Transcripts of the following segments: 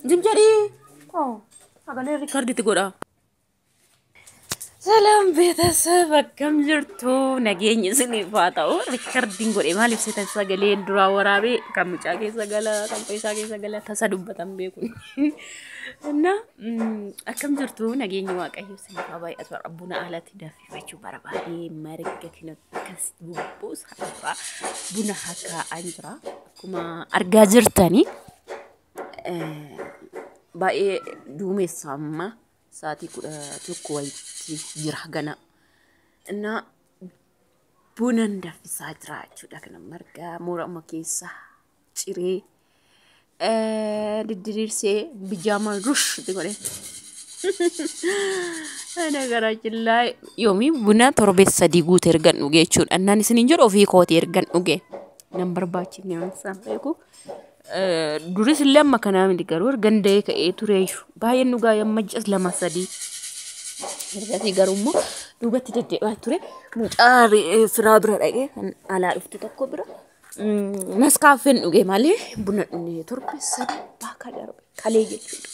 Zim jedhii. Sagalee riikardiitti godha. ሰላም ቤተሰብ akkam jirtu nageenyi isiniif haa ta'u. Riikardiin godhe maaliif seetan sagaleen duraa waraabee kan mucaa keessa gala kan isaa keessa gala tasa dubbatan beeku. እና akkam jirtu nageenyi waaqayyo isiniif haa baay'atu. Har'a buna alatti danfifachuu barbaadee marga kina akkas bubbuusaa irraa buna hakkaa'aan jira. Akkuma argaa jirtanii baay'ee duumessa amma sa'aatii 11 wayiitti jira gana. እና bunan danfisaa jira jechuudha. Kana marga morma keessa ciree diddiriirsee bijaamaa rush itti godhee. ነገራችን ላይ yoomii buna torbee 3 guute ergan dhuge jechuudha. Annaan isiniin jedhu ofii kootii ergan dhuge. Nan barbaachifne waan isaan beeku. Duris illee amma kanaa miti garuu ergan da'ee ka'ee tureeyyu. Baay'een dhugaa amma ji'as 2 3. Ergasii garuu immoo duubatti deddeebi'aa ture. Mucaa firaa bira dhaqee kan alaa dhufte tokko bira. Naskaaffeen dhuge malee buna dhugne torbee 3 baaka darbe kalee jechuudha.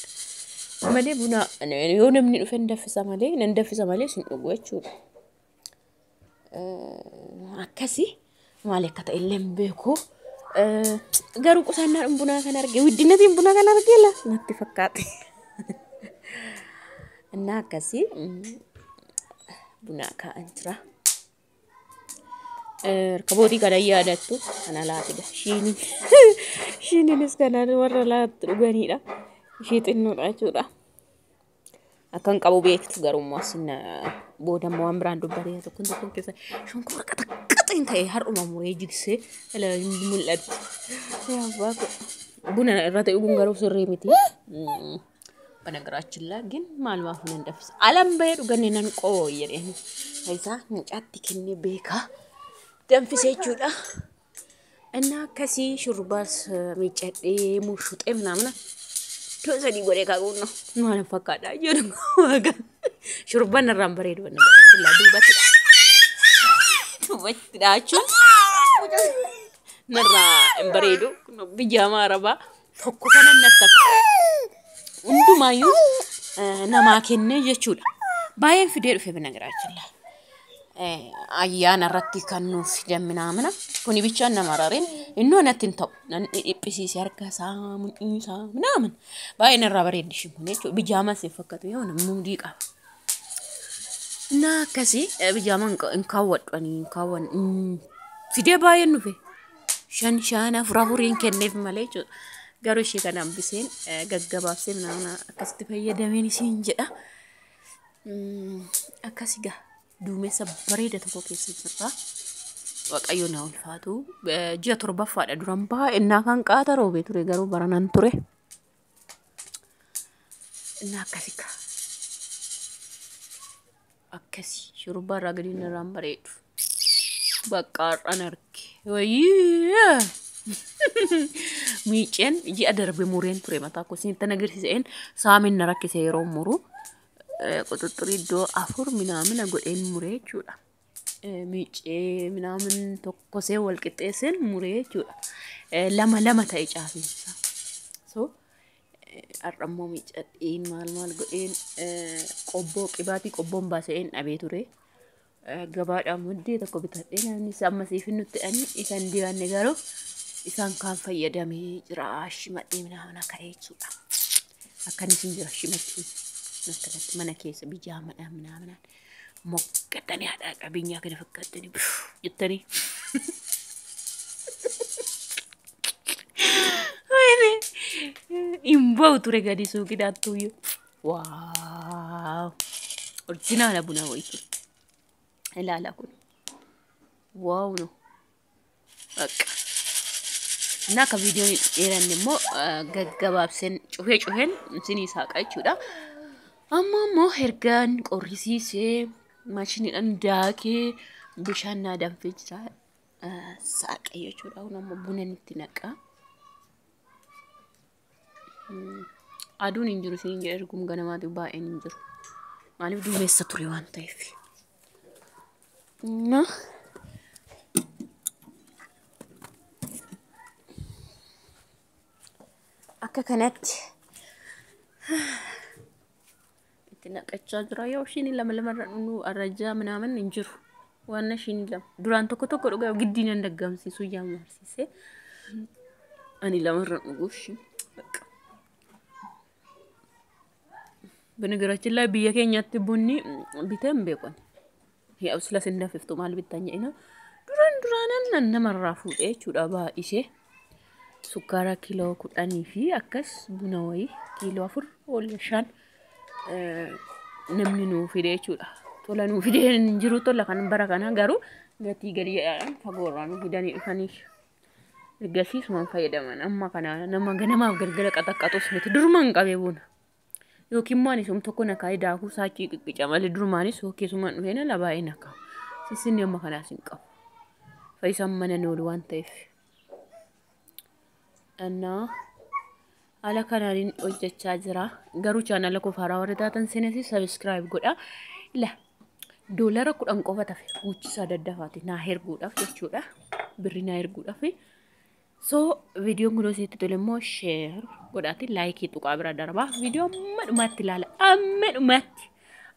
Malee buna yoo namni dhufe hin danfisa malee nan danfisa malee sin dhugu jechuudha. Akkasii maali akka ta'e illee hin beeku. Garuu qusannaan bunaa kan arge widdinatiin buna kan arge la natti fakkaate. እና akkasii buna kaa'an jira. Rakabootii kana yaadattu kana laatidha. Shiiniin shiiniinis kanaan warra laatti dhuganidha. Ishee xinnoodha jechuudha. Akkan qabu beektu garuu immoo asin booda immoo waan biraan dubbatee tokkoon tokkoon keessa shonkoora qaxaqqaxeen ta'e har'uma muree jigsee mul'atti. Yaa abbaa buna irratti dhuguun garuu sirrii miti. በነገራችን ላይ ግን maalumaaf nan danfisa. Alan bahee dhuganne nan qooyye jedheen. Isaa mucaatti kennee beekaa danfise jechuudha. እና akkasii shurbaas miiccadhee mushuxee ምናምን iddoo sadii godhee kaa'uun ነው maal fakkaadha jedhu shurbaan irraan bareedu በነገራችን ላይ duubatti duubatti dhaachuun narraa hin bareedu biyya arabaa tokko kanan nattaf hundumaayyuu namaa kennee jechuudha. Baay'een fidee dhufe በነገራችን ላይ ayyaana irratti kan nuuf fidan ምናምን kuni bichaan nama rareen innoo natti hin ta'u nan dhiphisiise harka isaa mudhii isaa ምናምን baay'een irraa bareeddi ishiin kun jechuudha. Bijaamas hin fakkaatu yoo muudii qaba. እና akkasii bijaamaa hin kaawwadhu ani hin kaawwan fidee baay'een dhufe 5 5 4 4 kenneef malee jechuudha. Garuu ishee kana hambiseen gaggabaabsee ምናምን akkasitti fayyadameen isiin jedha. Akkasii gaa duumessa bareeda tokko keessa jirra. Waaqayyo na ulfaatu. Ji'a torbaffaadha duran baay'inaa kan qaata roobee ture garuu baranaan ture. እና akkasii gaa. Akkasii shurubbaa irraa gadi irraan bareedu. Bakka har'aan arge. Wayyii! Miiceen ji'a darbe mureen ture mataa koo isinitti agarsiiseen saamin na rakkise yeroo muru. Quxuxxurii iddoo 4 ምናምን godheen muree jechuudha. Miicee ምናምን tokkosee wal qixxeesseen muree jechuudha. 2 2 ta'e caafiinsa. So har'a immoo miicadheen maal maal godheen qobboo qibaatii qobboon baaseen dhabee ture. Gabaadhaan muddee tokko bitadhee namni amma siif nutti jedhanii isaan dibanne garuu isaan kaan fayyadamee jira shimadhee ምናምን ka'ee jechuudha. Akkan isin jira shimachuun akkanatti mana keessa bijaamadhaan ምናምን moggatanii haadha qabeenyaa kana fakkaatanii jettanii. Hin bahu ture gadi suuqiidhaattuyyuu. Waaw! Orjinaala buna wayitu. Ilaala kun. Waaw no. Bakka. እና akka viidiyoon dheeranne immoo gaggabaabseen cufee cufeen isinii saaqa jechuudha. Amma immoo ergaan qorrisiisee maashiniidhaan daakee bishaan naa danfee jira. Saaqa jechuudha. Kun amma buna itti naqa. Aduun hin jiru isiniin jedhe ergum ganamaatiif baay'een hin jiru. Maaliif duumessa ture waan ta'eef. እና akka kanatti Itti naqachaa jira. Yoo ishiin lama lamarra dhugnu arrajaa minaamin hin jiru. Waan ishiin lama duraan tokko tokko dhugaa giddiin hin daggamsiisu jaammarsiise. Ani lamarra dhuguuf ishiin. በነገራችን ላይ biyya keenyatti bunni bitee hin beeku. Yaa'u silas hin danfiftu maal bittan jedhina. Duraan duraanan namarraa fuudhee jechuudha baay'isee. Sukkaara kiiloo 10 fi akkas buna wayii kiiloo 4 ol 5 namni nuu fide jechuudha. Tola nuu fidee hin jiru tola kan bara kana garuu gatii gadi jedhaan fagoorraa nuu fidanii dhufanii. Ergasii sumaan fayyadaman amma kana nama ganamaaf galgala qaxaqqaxus miti durumaan qabee buna. Yookiin immoo ani sum tokko na kaa'ee daakuu saachii qiqqica malee durumaanis keessumaan dhufee na baay'ee na kaa'u. Sissinni amma kanaas hin qabu. Fayyisaan mana oolu waan ta'eef. Annaa haala kanaan hojjechaa jira. Garuu chaanala koo haaraa warri taatan seenasi sabiskiraayib godha. Ila $10 qofa tafe guuchisaa daddafaati naa erguudhaaf jechuudha. Birri naa erguudhaaf. So viidiyoon kun isinitti tole immoo sheer godhaati laayikii tuqaa bira darbaa. Viidiyoo amma dhumaatti ilaala. Amma dhumaatti.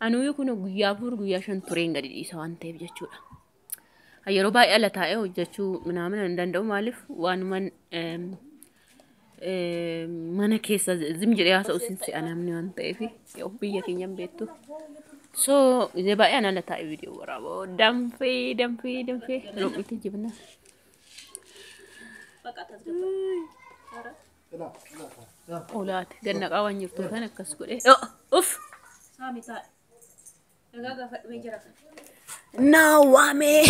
Anuyyuu kun guyyaa 4 guyyaa 5 tureen gadi dhiisa waan ta'eef jechuudha. Yeroo baay'ee ala taa'ee hojjechuu minaamin hin danda'u maaliif waanuman mana keessa zim jedhee haasa'u sin se'a namni waan ta'eef biyya keenya hin beektu. So gisee baay'ee an ala taa'ee viidiyoo waraaboo danfee danfee danfee roobiti jibna. Olaati gannaqaa waan jirtu kan akkas godhe. Uff! Saami taa'e. Nagaa gaafadhu jira kan. Naa waamee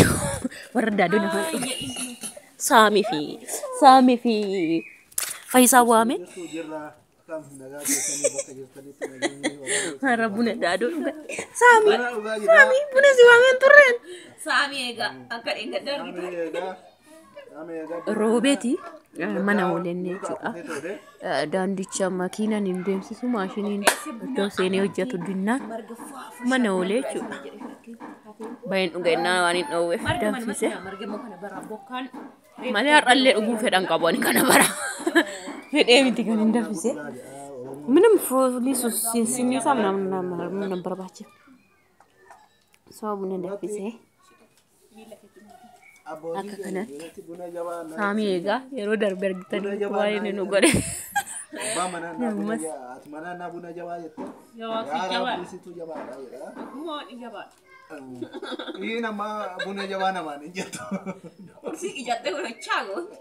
warra daaduu nama Saamii fi Saamii fi Faayisaa waamee. Har'a buna daaduu dhuga. Saamii Saamii buna si waameen turreen. Saamii egaa akka dheengadda argite. Roobeeti mana ooleen jechuudha. Daandicha makiinaan hin deemsisu maashiniin iddoo seenee hojjetu dinnaan mana oolee jechuudha. Baay'een dhugannaa waan hin dhoowweef danfise. Malee har'allee dhuguu fedhan qabu ani kana bara. Fedhee miti kan hin danfise. ምንም ፎሊሱ ሲኒሳ ምናምን ምናምን barbaachif. So buna danfisee. Akka kanatti saamii egaa yeroo darbe argitanii waan inni nu godhe. Ammas Ini nama buna jabaa namaan hin jettu. Kursii ijaartee godhachaa gooti.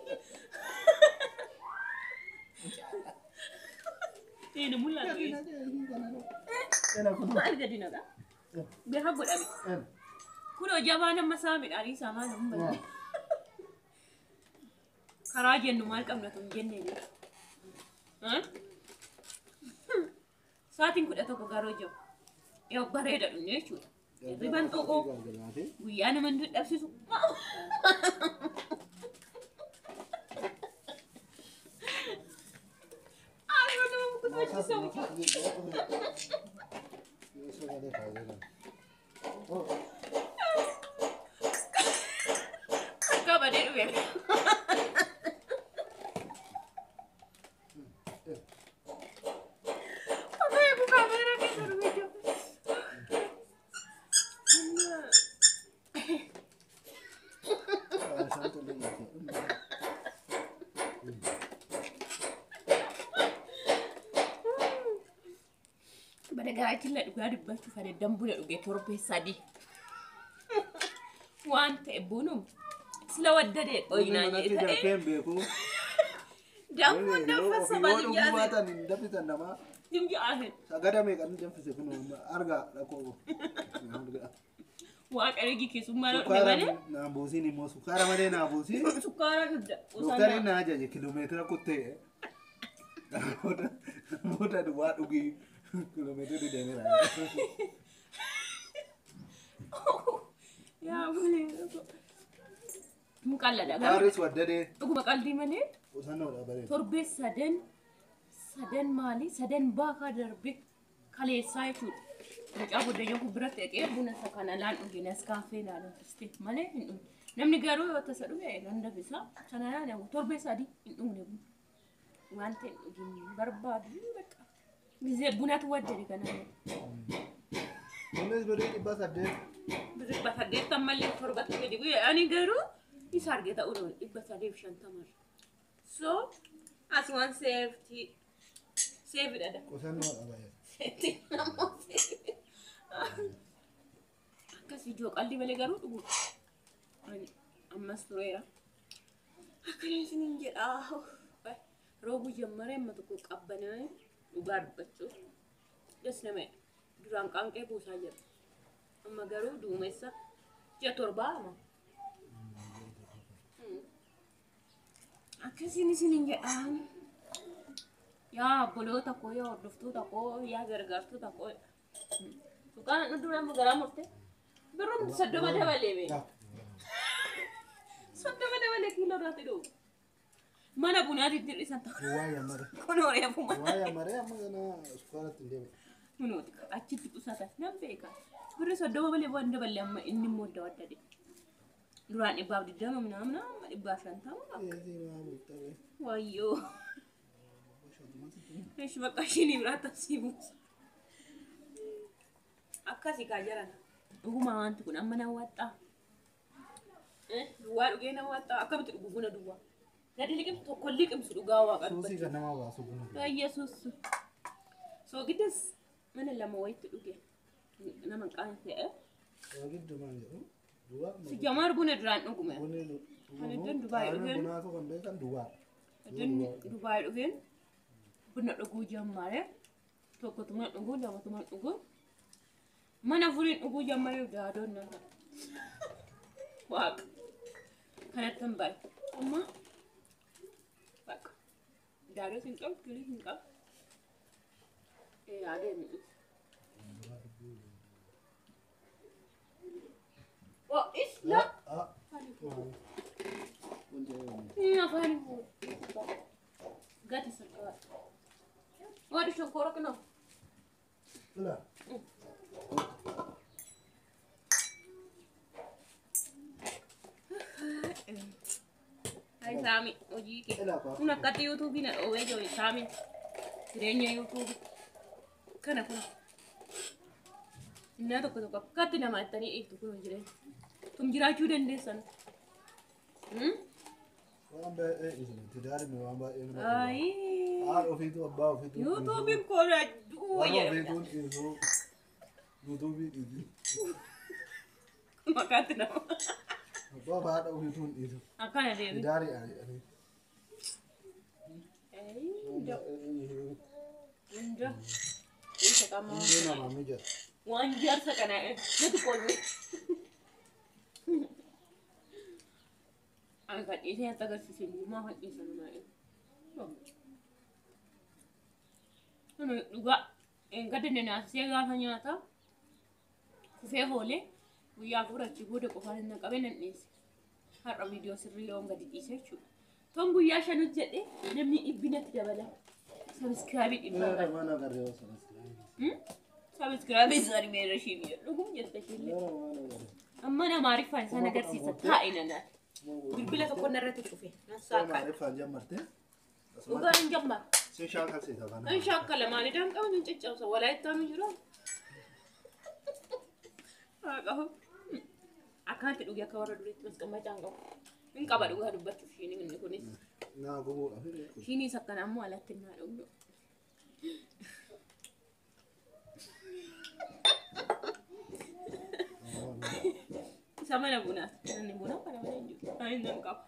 Ini mul'atu. Maal gadi naqa? Beekaa godhame. Kunoo jabaa nama saamidhaan isaa maal hin banne. Karaa jennu maal qabna tun jennee jira. Sa'aatiin 11 garuu jiru. Yoo bareeda dhumne jechuudha. Riban xuquu guyyaa nama hin dadhabsiisu. Akka badee dhufe. በነገራችን ላይ dhugaa dubbachuuf ani buna dhuge torbee 3 waan ta'e bunum ስለወደደ ቆይና dambuun danfasa waaqa ergi keessummaa dhufe malee Naan buusiin immoo sukkaara malee naa buusiin. Sukkaara dhugda. Doktariin na ajaje kiiloomeetira kuttee. Booda duwwaa dhugii kiiloomeetira deemeera. Yaa bulee. Muqalladha garuu. Sukkaarris waddadee. Dhuguma qaldii malee. Qusannoodha bareeda. Torbee sadan maali sadan baakaa darbe kaleessaa jechuudha. Mucaa goddayyoo kun biratti dhaqee buna isa kana laan dhuge Nescafé laan dhuste malee hin dhugne. Namni garuu yoo tasa dhuge nan dafisa. Sana laan torbee 3 hin dhugne buna. Waan ta'e hin dhugin barbaadu bakka. Gisee bunatu waddade kana. Kunis birrii 800. 800 ammallee 7tti gadi bu'e. Ani garuu isa arge ta'uu danda'u 350. So as waan seeftii seefidha. Qusannoo dha baay'ee. Seeftii ammoo seefi. Akkas ijoo qalli malee garuu dhugu. Ani ammas tureera. Akkana isiniin jedhaa. Roobuu jammaree amma tokko qabbanaa dhugaa dubbachuuf. Das nama duraan qaanqee buusaa jira. Amma garuu duumessa ji'a 7 ama. Akkasiin isiniin jedhaa. Yaa obboloota koo, yaa hordoftoota koo, yaa gargaartota koo. Suqaan dura amma garaa murte. Birrumti 30 dabalee bee. 30 dabalee kiiloo irratti dhufu. Mana bunaatti hir'isan ta'u. Duwwaa yammare. Kun reefu mana. Duwwaa yammare amma kana sukaaratti hin deebi'e. Kunooti achitti qusatan nan beeka. Birri 30 malee waan dabalee amma inni immoo adda adda. Duraan 120 minamna amma 150. Eetii maa bultee. Wayyoo. Ishi bakka ishiin biraa tasiibuusa. Akkasii kaa jiran. Dhuguma wanti kun amma na waxxaa. Duwwaa dhugee na waxxaa. Akkamitti dhugu buna duwwaa? Gadi liqimsu tokko liqimsu dhugaa waaqa Suusii dubbachuu. kan nama baasu buna. Yesuus. Soogiddas mana lama wayitti dhuge. Nama qaanse'e. Soogiddu maal jedhu? Duwwaa. Sijjamaar buna duraan dhugume. Bunni Ani iddoon Dubaay dhufeen. Bunaatu kan beekan duwwaa. Iddoon Dubaay dhufeen buna dhuguu jammaare. Tokkotuma dhuguu lamatuma dhuguu. Mana furiin dhuguu jammaaree daadoon nama. Waaqa. Kanatti hin bare. Amma waaqa. Daadoo hin qabu, kilii hin qabu. Yaadee mi'i. Oh, is la. Afaan gati sirkaa. Waadi shonkoora kunoo. Hai Saami, hojii kee. Kun akkatti yuutuubii na dhoowwee jiru Saami. Jireenya yuutuubii. Kana kun. Innaa tokko tokko akkatti nama ittanii dhiiftu kun jireenya. Tum jiraachuu dandeessan. Waan baay'ee isin tidaarime waan baay'ee nama. Ayii. Haadha ofiitu abbaa ofiitu. Yuutuubiin koora du'uu Warra jedha. ofiituun dhiisuu. Yuutuubii dhiisuu. Maqaatti nama. Abbaa fi haadha ofiituun dhiisu. Akkana deebi. Tidaarii ani ani. Ayii. Inda. Isa qaama. Hundee namaa mijata. Waan jaarsa kanaa natti qoolme. Ani kan dhiisee natti agarsiise hin jiru. Maa kan dhiisa namaa Dhugaa gadi naasisee gaafa nyaata kufee hoolee guyyaa afur achi booda qofaan hin qabee nan dhiise. Har'a viidiyoo sirrii yoon gadi dhiise jechuudha. Ton guyyaa shanut jedhee namni dhibbinatti dabala. Sabiskiraabii dhibbaa qaba. Mana agarree osoo Sabiskiraabii isaanii meera ishii biyya dhugum jette ishiillee. Amma nama Amaariffaan isaan agarsiisa taa'e nanaati. Bilbila tokko narratti cufe. Nassaaqa. Maariffaan jammartee. Dhugaa hin jammaa. Si shaakalsiisa kana. In shaakkala maalidhaan qaban hin caccabsa. Walaayittaan jiru. Haa Akkanatti dhugee akka warra duriitti masqammachaa hin qabu. Hin qaba dhugaa dubbachuuf ishiin inni kunis. Naa gubuudha. Ishiinis akkana ammoo alatti naa dhugdu. Isa mana bunaati. Namni bunaa kana mana hin jiru. Ani nan qaba.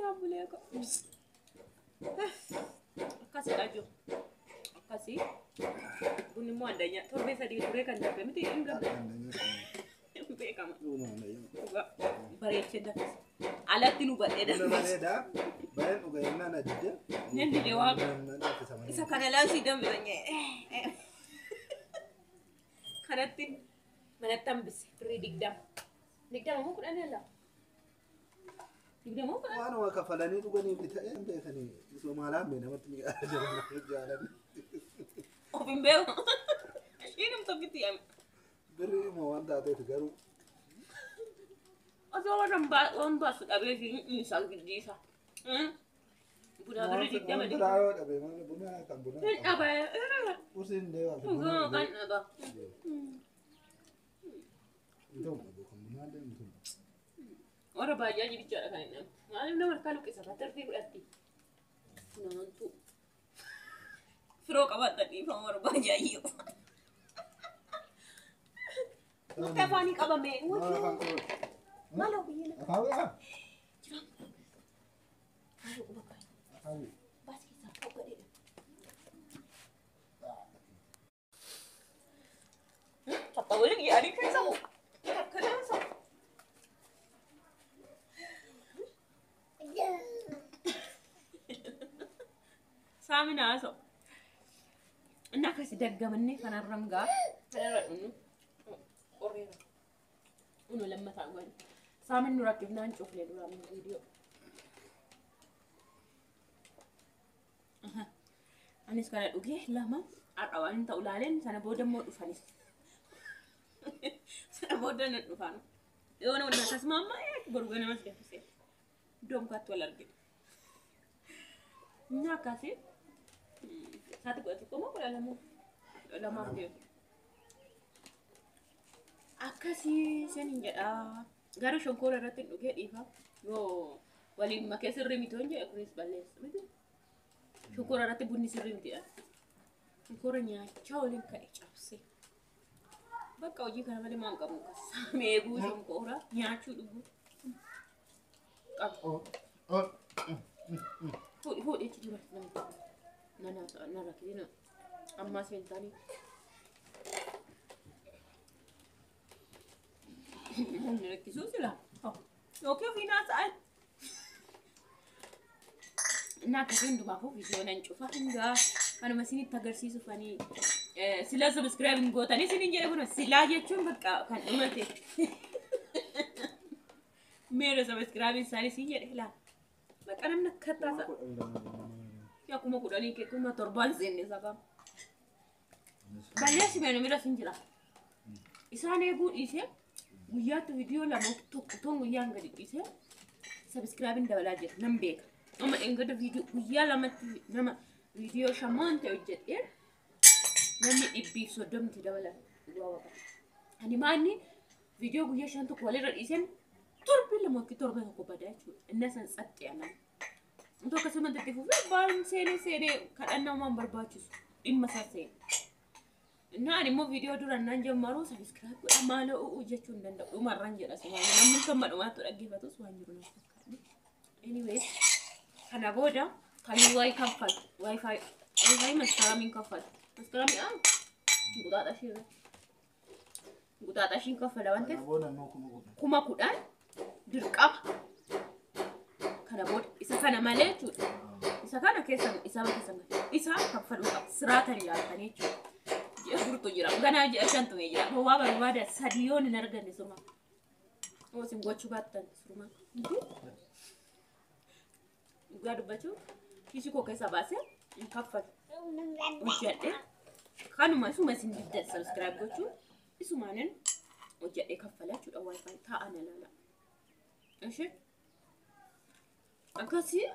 Yaa bulee ko. Akkasidha jiru. Akkasii. Bunni immoo addanya. Torbee sadii turee kan darbe miti hin gabe. Hin beekama. Dhugaa. Bareechee danfisa. Alatti nu badhee Buna danfisa. bareedaa. Baay'een dhuga jennaan ajjite. Nan dide waaqa. Isa kana laasii danfisa. Kanatti manatti hambise birrii 20. 20 moo 10 laa? 20 moo 10? Waanuma kafalanii dhuganiif ta'ee hin beekanii Somaalaan bee namatti mi'aa jiran jaalan. Of hin beeku. Ishiin tokkitti yaame. Birrii immoo waan taateef garuu Osoo waan baasu dhabee ishiin isaa giddiisa. Buna Birri 20 Biraa yoo dhabe malee buna kan buna. Hin dhaba. Qursiin deemaa fi buna. Kan dhaba. Hin ta'u kan bunaa illee hin ta'u. Warra baay'ee bichaadha kan inni. Maaliif nama harkaa luqqisa? Tirfii fudhatti. Funaantu. Firoo qabaadha dhiifama warra baay'ee. Mukti afaanii qabame. Maal afaan qabu? Maaloo biyya Afaan qabu? Jira. Maaloo quba kaa'e. Afaan Baas keessaa ka'u gadheedha. Takka waliin yaadii keessa moo? Takka dansa. Saamina haasa'u. Inni akkasi daggamannee kanarran gaa. Kanarra dhunnu. Qorreera. Unu lammataa godhe. Saamin nu rakkifnaan cufne duraan viidiyoo. Anis kana dhugee lama har'a waan hin ta'u laaleen sana booda immoo dhufanis. Sana booda nan dhufaan. Yoo nama akkasuma amma boru ganamas danfisee. Iddoo mukaatti wal argina. Inni akkasii saati 11 moo 12 12f deemu. Akkasii sinin jedha. Garuu shonkoora irratti hin dhugee dhiifa. Yoo waliin makee sirrii miti hoon jedhe kunis balleessa miti. Shonkoora irratti bunni sirrii miti. Shonkoora nyaachaa waliin ka'e cabse. Bakka hojii kana malee maal qabu saamee eeguu shonkoora nyaachuu dhuguu qabu. Fuudhi fuudhi achi dura namni nana na rakkina ammaa seentaanii. Namni rakkisuu sila. Yookiin ofii naasa'an. Inni akkasii hundumaafuu viidiyoo nan cufa hundaa kanuma isinitti agarsiisuuf ani silaa subscribe hin gootanii isiniin jedhe kun silaa jechuun bakka kan dhumate. Meera subscribe isaanii siin jedhe ilaa. Bakka namni akka taasa. Yaa 10,000 kee 7,000 seenne isaa qaba. Balleessi meenu mira sin jira. Isaan eeguu dhiisee guyyaatti viidiyoo lama tokko toon guyyaan gadi dhiisee subscribe dabalaa jira nan beeka. Amma dhengada viidiyoo guyyaa lamatti nama viidiyoo shamaan ta'e hojjedhee namni 130 dabalan dhugaa waaqa. Ani maanni viidiyoo guyyaa 5 tokko walirra dhiiseen torbe 2 yookiin torbe 1 badaa jechuudha. Inni san tsaxxee anaan. Wanti akkasuma itti fufee baan seenee seenee kadhannaa waan barbaachisu dhimma isaa seene. Innaa ani immoo viidiyoo duraan naan jammaru subscribe godha maaloo u'u jechuu hin danda'u. Dhumarraan jedha suma namni kan madhumaatti dhaggeeffatus waan jiru naaf fakkaata. Anyways kana booda kan wayi kaffalu wifi wifi maskaraamiin kaffalu. Maskaraamii ah guxaaxaa irratti. Guxaaxaa ishiin kaffala waan ta'eef Kana booda immoo 10,000. 10,000 dirqama. Kana booda isa kana malee jechuudha. Isa kana keessa isa keessa isa kaffaluu qaba. Siraatan ilaaltanii jechuudha. Ji'a furtu jira. Ganaa ji'a 5 tumee jira. Gowwaa barbaada sadii yoon hin arganne suma. Yoo isin gochuu baattan suma. Dhugaa dubbachuu kiisii koo keessaa baasee hin kaffalu. Hojjedhee kanuma isuma isin diddan subscribe gochuun isumaanin hojjedhee kaffala jechuudha wifi taa'an ilaala. Ishee akkasii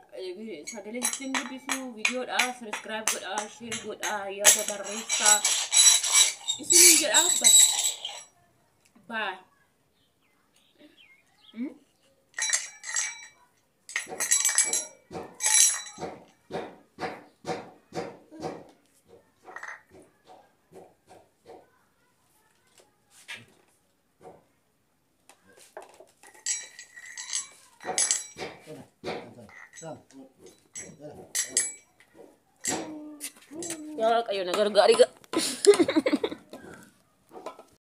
sagalee ittiin guddisuu viidiyoodha subscribe godhaa share godhaa yaada barreessaa isiniin jedhaa bye. Yaa Waaqayyo na gargaari.